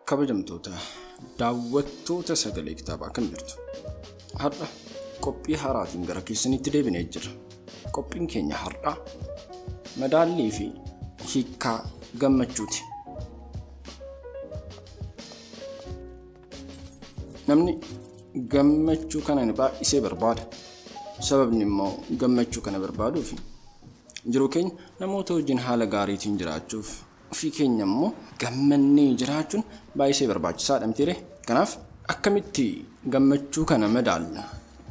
Kabajamtoota daawwattoota sagalee kitaabaa kan jirtu. Har'a qophii haaraatiin gara keessanitti deebinee jirra. Qophiin keenya har'aa madaallii fi hiikkaa gammachuuti. Namni gammachuu kana baay'isee barbaada. Sababni immoo gammachuu kana barbaaduuf jiruu keenya namoota wajjin haala gaariitiin jiraachuuf ofii keenya immoo gammannee jiraachuun baay'isee barbaachisaadha mitiiree. Kanaaf akkamitti gammachuu kana madaalla?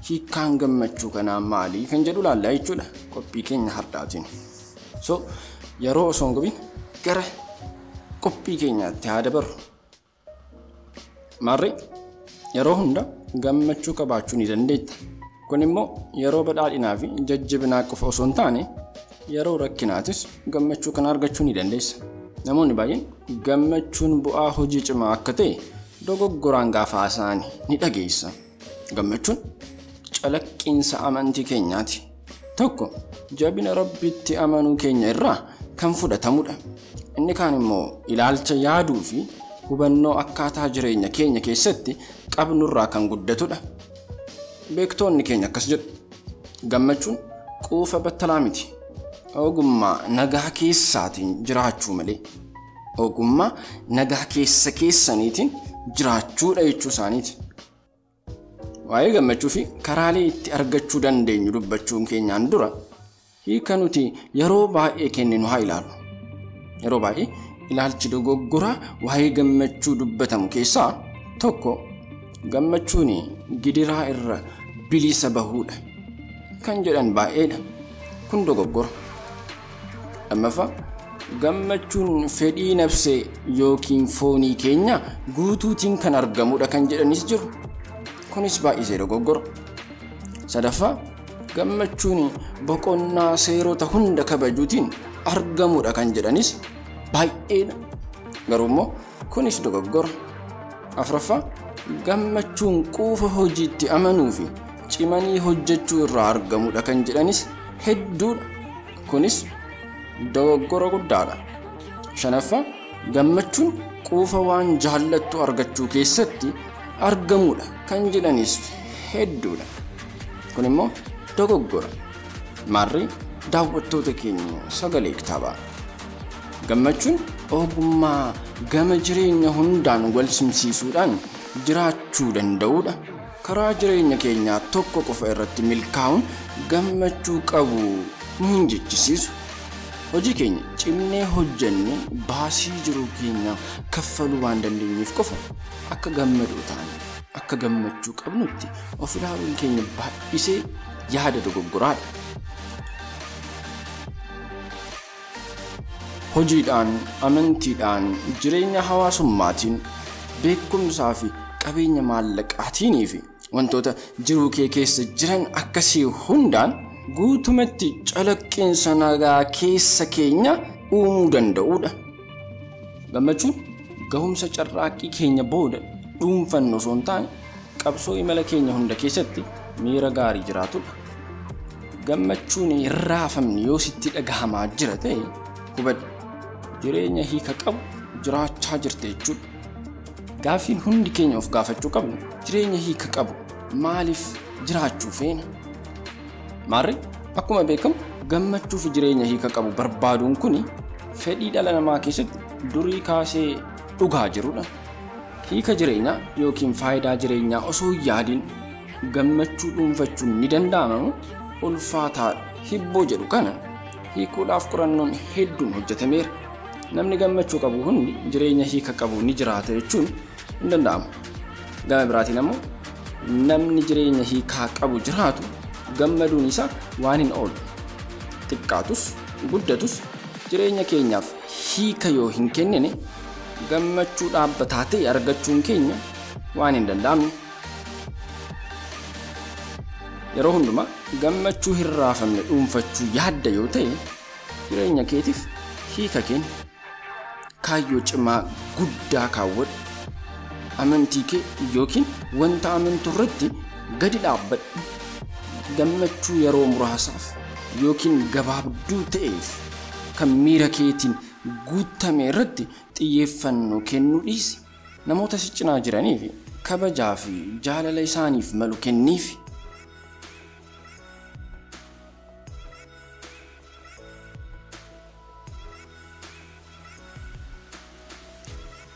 Hiikkaan gammachuu kanaa maali kan jedhu laallaa jechuudha qophii keenya har'aatiin. So yeroo osoo hin gubin gara qophii keenyaatti haa dabarru. Maarree yeroo hunda gammachuu qabaachuu ni dandeetta. Kun immoo yeroo badhaadhinaa fi jajjabinaa qofa osoo hin taane yeroo rakkinaatis gammachuu kana argachuu ni dandeessa. Namoonni baay'een gammachuun bu'aa hojii cimaa akka ta'e dogoggoraan gaafa haasa'an ni dhageessa. Gammachuun calaqqiinsa amantii keenyaati. Tokko jabina Rabbitti amanuu keenya irraa kan fudhatamudha. Inni kaan immoo ilaalcha yaaduu fi hubannoo akkaataa jireenya keenya keessatti qabnurraa kan guddatudha. Beektoonni keenya akkas jedhu. Gammachuun quufa battalaa miti. Ogummaa nagaa keessaatiin jiraachuu malee. Ogummaa nagaa keessa keessaniitiin jiraachuudha jechuu isaaniiti. Waa'ee gammachuu fi karaalee itti argachuu dandeenyu dubbachuun keenyaan dura hiika nuti yeroo baay'ee kenninu haa ilaallu. Yeroo baay'ee ilaalchi dogoggoraa waa'ee gammachuu dubbatamu keessaa tokko gammachuun gidiraa irra bilisa bahuudha kan jedhan baay'eedha. Kun dogoggora. Lammaffaa gammachuun fedhii nafsee yookiin foonii keenya guutuutiin kan argamudha kan jedhanis jiru. Kunis baay'isee dogoggora. Sadaffaa gammachuun boqonnaa seerota hunda kabajuutiin argamudha kan jedhanis baay'eedha. Garuu immoo kunis dogoggora. Afuraffaa gammachuun quufa hojiitti amanuu fi cimanii hojjechuu irraa argamudha kan jedhanis hedduudha. Kunis dogoggora guddaadha. Shanaffaa gammachuun quufa waan jaallattu argachuu keessatti argamudha kan jedhanis hedduudha. Kun immoo dogoggora. Maarree daawwattoota keenya sagalee kitaabaa. Gammachuun ogummaa gama jireenya hundaan wal simsiisuudhaan jiraachuu danda'uudha. Karaa jireenya keenyaa tokko qofa irratti milkaa'uun gammachuu qabu nu hin jechisiisu. Hojii keenya cimnee hojjennee baasii jiruu keenya kaffaluu waan dandeenyeef qofa akka gammadoo taane akka gammachuu qabnutti of ilaaluun keenya baay'isee yaada dogoggoraadha. Hojiidhaan, amantiidhaan, jireenya hawaasummaatiin, beekumsaa fi qabeenya maallaqaatiinii fi wantoota jiruu kee keessa jiran akkasii hundaan guutumatti calaqqiinsa nagaa keessa keenya uumuu danda'uudha. Gammachuun gahumsa carraaqqii keenya booda dhuunfannu osoo hin taane qabsoo imala keenya hunda keessatti miira gaarii jiraatudha. Gammachuun hin raafamne yoo sitti dhagahamaa jira ta'e hubadhu. Jireenya hiika qabu jiraachaa jirta jechuudha. Gaaffiin hundi keenya of gaafachuu qabnu jireenya hiika qabu maaliif jiraachuu feena? Maarree akkuma beekamu gammachuu fi jireenya hiika qabu barbaaduun kun fedhii dhala namaa keessatti durii kaasee dhugaa jirudha. Hiika jireenyaa yookiin faayidaa jireenyaa osoo hin yaadin gammachuu dhuunfachuun ni danda'ama ulfaataadha. Hibboo jedhu kana hiikuudhaaf qorannoon hedduun hojjetameera. Namni gammachuu qabu hundi jireenya hiika qabu ni jiraata jechuun hin danda'amu. Gama biraatiin ammoo namni jireenya hiikaa qabu jiraatu gammaduun isaa waan hin oolu. Xiqqaatus guddatus jireenya keenyaaf hiika yoo hin kennine gammachuu dhaabbataa ta'e argachuun keenya waan hin danda'amne. Yeroo hundumaa gammachuu hin raafamne dhuunfachuu yaadda yoo ta'e jireenya keetiif hiika kenni. Kaayyoo cimaa guddaa kaawwadhu. Amantii kee yookiin wanta amantu irratti gadi dhaabbadhu. Gammachuu yeroo muraasaaf yookiin gabaabduu ta'eef kan miira keetiin guutame irratti xiyyeeffannoo kennuu dhiisi. Namoota si cinaa jiranii fi kabajaa fi jaalala isaaniif malu kenniif.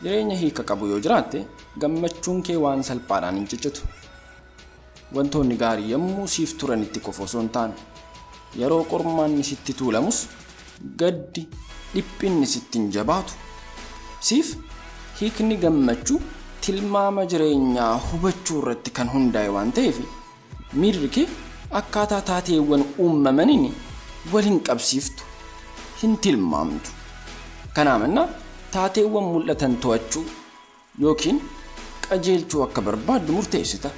Jireenya hiika qabu yoo jiraatte gammachuun kee waan salphaadhaan hin ciccitu. Wantoonni gaarii yommuu siif turanitti qofa osoo hin taane yeroo qormaanni sitti tuulamus gaddi dhiphinni sitti hin jabaatu. Siif hiikni gammachuu tilmaama jireenyaa hubachuu irratti kan hundaa'e waan ta'eef miirri kee akkaataa taateewwan uumamaniin wal hin qabsiiftu, hin tilmaamtu. Kanaafimmoo taateewwan mul'atan to'achuu yookiin qajeelchuu akka barbaaddu murteessita.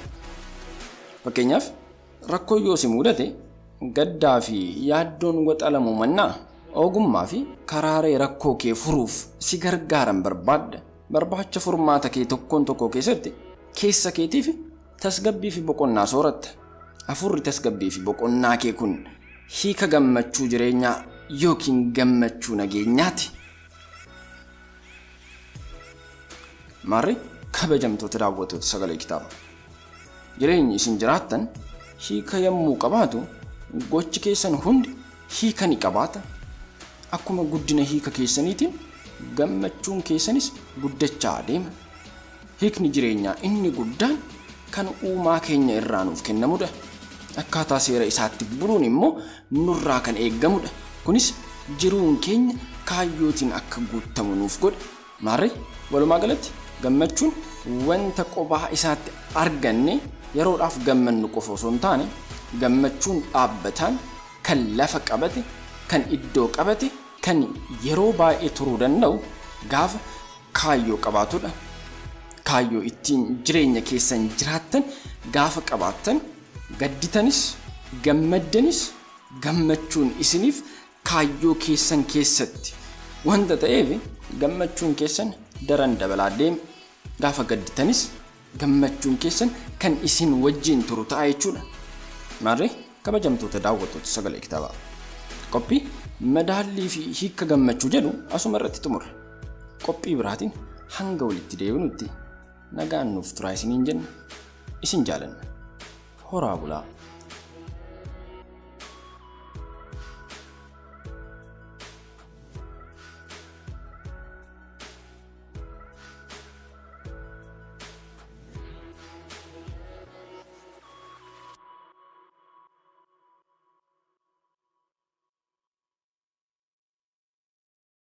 Fakkeenyaaf rakkoo yoo si mudate gaddaa fi yaaddoon waxalamuu mannaa ogummaa fi karaalee rakkoo kee furuuf si gargaaran barbaadda. Barbaacha furmaata kee tokkoon tokko keessatti keessa keetiif tasgabbii fi boqonnaa sooratta. Hafuurri tasgabbii fi boqonnaa kee kun hiika gammachuu jireenyaa yookiin gammachuu nageenyaati. Maarri kabajamtoota daawwattoota sagalee kitaaba. Jireenyi isin jiraattan hiika yommuu qabaatu gochi keessan hundi hiika ni qabaata. Akkuma guddina hiika keessaniitiin gammachuun keessanis guddachaa adeema. Hiikni jireenyaa inni guddaan kan uumaa keenya irraa nuuf kennamudha. Akkaataa seera isaatti buluun immoo nurraa kan eeggamudha. Kunis jiruun keenya kaayyootiin akka guutamu nuuf godha. Maarree walumaa galatti gammachuun wanta qophaa isaatti arganne yeroodhaaf gammannu qofa osoo hin taane gammachuun dhaabbataan kan lafa qabate, kan iddoo qabate, kan yeroo baay'ee turuu danda'u gaafa kaayyoo qabaatudha. Kaayyoo ittiin jireenya keessan jiraattan gaafa qabaattan gadditanis gammaddanis gammachuun isiniif kaayyoo keessan keessatti wanta ta'eef gammachuun keessan daran dabalaa deema. Gaafa gadditanis gammachuun keessan kan isin wajjin turu ta'a jechuudha. Maarree kabajamtoota daawwattoota sagalee kitaabaa. Qophii madaallii fi hiika gammachuu jedhu asuma irratti xumurra. Qophii biraatiin hanga walitti deebinutti nagaan nuuf turaa isiniin jenna. Isin jaalanna. Horaa bulaa.